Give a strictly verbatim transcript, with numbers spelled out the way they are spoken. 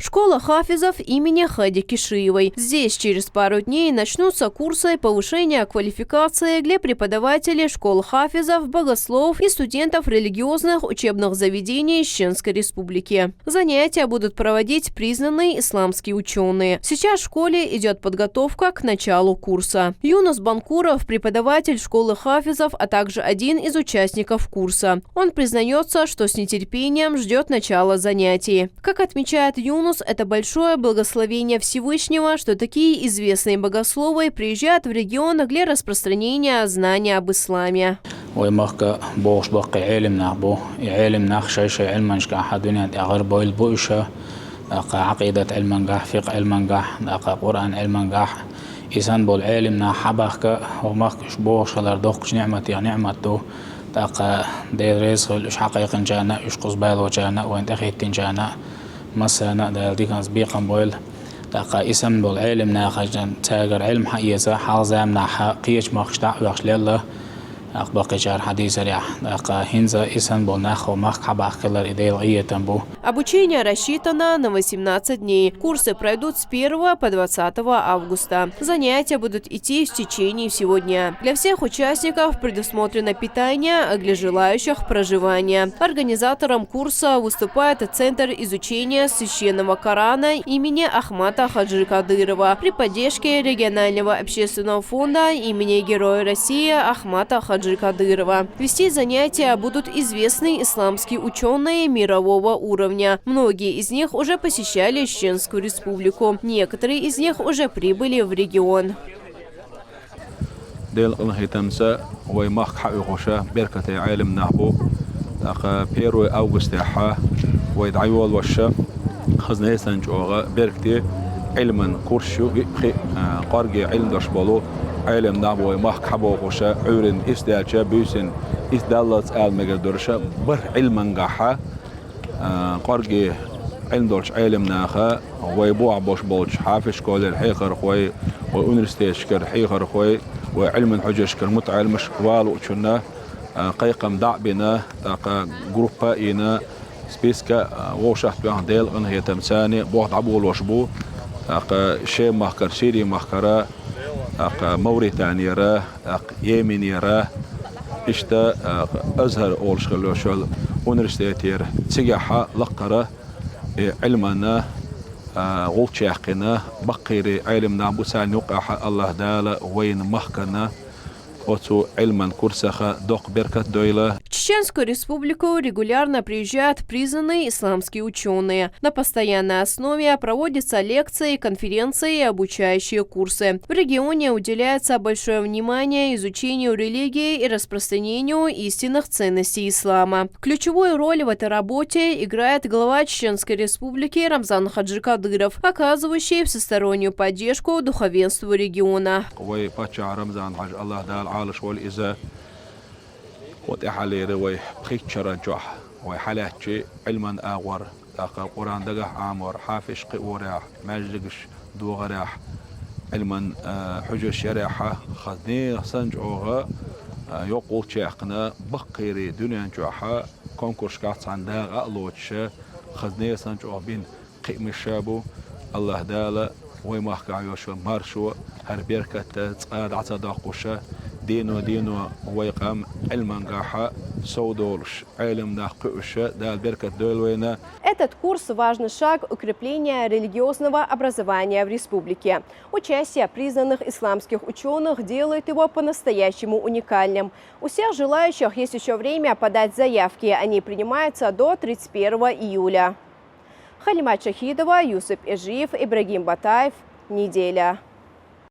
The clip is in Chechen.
Школа хафизов имени Хади Кишиевой. Здесь через пару дней начнутся курсы повышения квалификации для преподавателей школ хафизов, богословов и студентов религиозных учебных заведений Чеченской Республики. Занятия будут проводить признанные исламские ученые. Сейчас в школе идет подготовка к началу курса. Юнус Банкуров, преподаватель школы хафизов, а также один из участников курса. Он признается, что с нетерпением ждет начала занятий. Как отмечает Юнус, это большое благословение Всевышнего, что такие известные богословы приезжают в регион для распространения знания об исламе. Вай махка бохш баккхи гӀелимнах бу. И гӀелимнах шай-шай гӀилманшка хьа дуьнен тӀе гӀарбойла бу иша. ТӀаккха гӀакъидат гӀилмангахь, фикъ гӀилмангахь, тӀаккха Къуръан гӀилмангахь. Исан бол гӀелимнах хьабахка, хӀо махка уьш бохуш хилар доккхачу ниӀматех ниӀмат ду. ТӀаккха Дела реза хуьлу уьш хьакхайкхинчарна, уьш кхузбайлочарна, вайн тӀехӀиттинчарна, массарна а Дала диканца бекхам бойла. ТӀаккха исан бол гӀелимнахашна цаьргара гӀилма хьаэца, хьалха заманахь кхечу махкаш дӀа а оьхуш лелла, тӀаккха баккхийчара хьадийцарехь, тӀаккха хӀинца исан бол нах хӀо махка хьабахка хилар и Делан къинхетам бу. Обучение рассчитано на восемнадцать дней. Курсы пройдут с первого по двадцатого августа. Занятия будут идти в течение всего дня. Для всех участников предусмотрено питание, а для желающих проживание. Организатором курса выступает Центр изучения священного Корана имени Ахмата Хаджи Кадырова при поддержке регионального общественного фонда имени Героя России Ахмата Хаджи Кадырова. Вести занятия будут известные исламские ученые мирового уровня. Многие из них уже посещали Чеченскую Республику. Некоторые из них уже прибыли в регион. Делан къинхетамца вай махка хьаоьхуша беркате гӀелимнах бу. ТӀаккха первый августехьа вай дӀайолоша хазна а санна чӀогӀа беркате гӀилман курс ю, виъ-пхиъ, а, кӀорге гӀилма долуш болу гӀелимнах бу вай махка хьабохуша, Ӏуьйрина исс даьлча, буьйсина исс даллалц ала мегар долуша бархӀ гӀилмангахьа, а, кӀорге гӀилма долчу гӀелимнаха, вай бухахь болуш болчу хьафиз школера хьехархой, вай университеташкара хьехархой, вай гӀилман хьуьжаршкара мутаӀеламаш валучунна, а, кхайкхам дӀа а бина, тӀаккха группа а йина, списка, а, вовшахтоьхна Делан къинхетамца царна боху дӀаболош бу, тӀаккха Шем-махкара, Сири-махкара, тӀаккха Мавританера, тӀаккха Йеменера, иштта, а, Азхар олуш хилла йолу университетера. Цигахьа лаккхара и гӀилманна, а, гӀулч яьккхина баккхийри гӀелимнах бу, царна юккъехьа АллахӀ Дала вайна махкана оцу гӀилман курсаха доккха беркат дойла. В Чеченскую Республику регулярно приезжают признанные исламские ученые. На постоянной основе проводятся лекции, конференции и обучающие курсы. В регионе уделяется большое внимание изучению религии и распространению истинных ценностей ислама. Ключевую роль в этой работе играет глава Чеченской Республики Рамзан Хаджи Кадыров, оказывающий всестороннюю поддержку духовенству региона. Вай паччахь Рамзан-Хьаьжа, АллахӀ Дала Ӏалаш волу иза, вай тӀаьхьалера вай пхийтта шаран чохь вай хьалаьцчи гӀилман агӀор, тӀаккха Къуръан дагахь Ӏамор, хьафизаш кхиорехь, маьждигаш догӀарехь, гӀилман, а, хьуьжарш ярехьа, хаза нехан санна чӀогӀа, а, йоккха гӀулч яьккхина баккхийри дуьнен чохьа конкурсашкахь цхьаьна дакъа а лоцуша, хаза нехан санна чӀогӀа бина кхиамаш ша бу. АллахӀ Дала вай махкахь йолуш йолу маршо, хӀара беркатта цкъа дӀа ца доккхуша, дено-дено вай къам гӀилмангахьа сов долуш, гӀелимнах кхуьуша, Дала беркат дойла вайна. Этот курс — важный шаг укрепления религиозного образования в республике. Участие признанных исламских учёных делает его по-настоящему уникальным. У всех желающих есть ещё время подать заявки. Они принимаются до тридцать первого июля. Халимат Шахидова, Юсуп Эжиев, Ибрагим Батаев. Неделя.